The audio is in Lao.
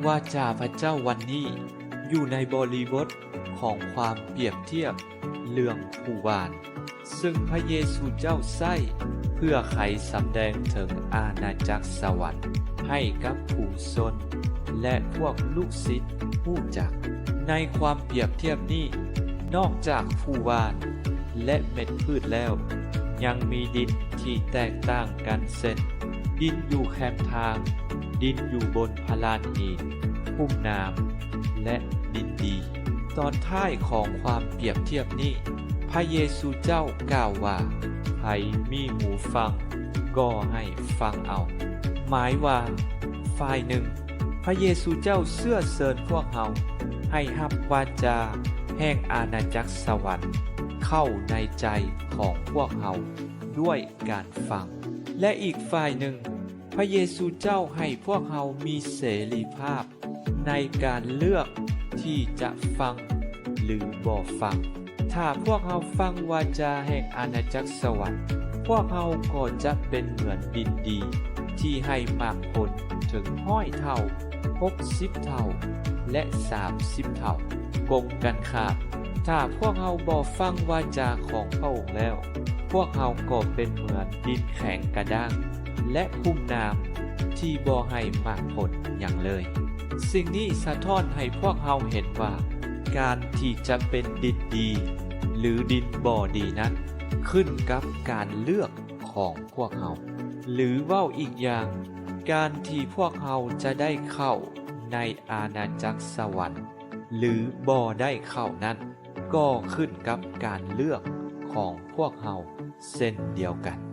ວາຈາພະເຈົ້າວັນນີ້ ຢູ່ໃນບໍລິບົດຂອງຄວາມປຽບທຽບເລື່ອງຜູ້ຫວ່ານ ເຊິ່ງພະເຢຊູເຈົ້າໃຊ້ເພື່ອໄຂສຳແດງເຖິງອານາຈັກສະຫວັນໃຫ້ກັບປູຊົນ ແລະ ພວກລູກສິດຮູ້ຈັກ. ໃນຄວາມປຽບທຽບນີ້, ນອກຈາກຜູ້ຫວ່ານ ແລະ ເມັດພືດແລ້ວ, ຍັງມີດິນທີ່ແຕກຕ່າງກັນ ເຊັ່ນ ດິນຢູ່ແຄມທາງ, ດິນຢູ່ບົນພະລານຫີນ, ລຸ່ມນ້ຳ ແລະ ດິນດີ. ຕອນທ້າຍຂອງຄວາມປຽບທຽບນີ້, ພະເຢຊູເຈົ້າກ່າວວ່າ, ໃຜມີຫູຟັງ, ກໍໃຫ້ຟັງເອົາ. ໝາຍວ່າ, ຝ່າຍໜຶ່ງ, ພະເຢຊູເຈົ້າເຊື້ອເຊີນພວກເຮົາໃຫ້ຮັບວາຈາແຫ່ງອານາຈັກສະຫວັນເຂົ້າໃນໃຈຂອງພວກເຮົາດ້ວຍການຟັງ, ແລະ ອີກຝ່າຍໜຶ່ງ, ພະເຢຊູເຈົ້າໃຫ້ພວກເຮົາມີເສລີພາບໃນການເລືອກທີ່ຈະຟັງ ຫຼື ບໍ່ຟັງ. ຖ້າພວກເຮົາຟັງວາຈາແຫ່ງອານາຈັກສະຫວັນ, ພວກເຮົາກໍຈະເປັນເໝືອນດິນດີທີ່ໃຫ້ໝາກຜົນເຖິງຮ້ອຍເທົ່າ, ຫົກສິບເທົ່າ ແລະ ສາມສິບເທົ່າ. ກົງກັນຂ້າມ, ຖ້າພວກເຮົາບໍ່ຟັງວາຈາຂອງພະອົງແລ້ວ, ພວກເຮົາກໍເປັນເໝືອນດິນແຂງກະດ້າງ ແລະ ລຸ່ມນ້ຳທີ່ບໍ່ໃຫ້ໝາກຜົນຫຍັງເລີຍ. ສິ່ງນີ້ສະທ້ອນໃຫ້ພວກເຮົາເຫັນວ່າ ການທີ່ຈະເປັນດິນດີ ຫຼື ດິນບໍ່ດີນັ້ນ ຂຶ້ນກັບການເລືອກຂອງພວກເຮົາ, ຫຼື ເວົ້າອີກຢ່າງ, ການທີ່ພວກເຮົາຈະໄດ້ເຂົ້າໃນອານາຈັກສະຫວັນ ຫຼື ບໍ່ໄດ້ເຂົ້ານັ້ນ ກໍຂຶ້ນກັບການເລືອກຂອງພວກເຮົາເຊັ່ນດຽວກັນ.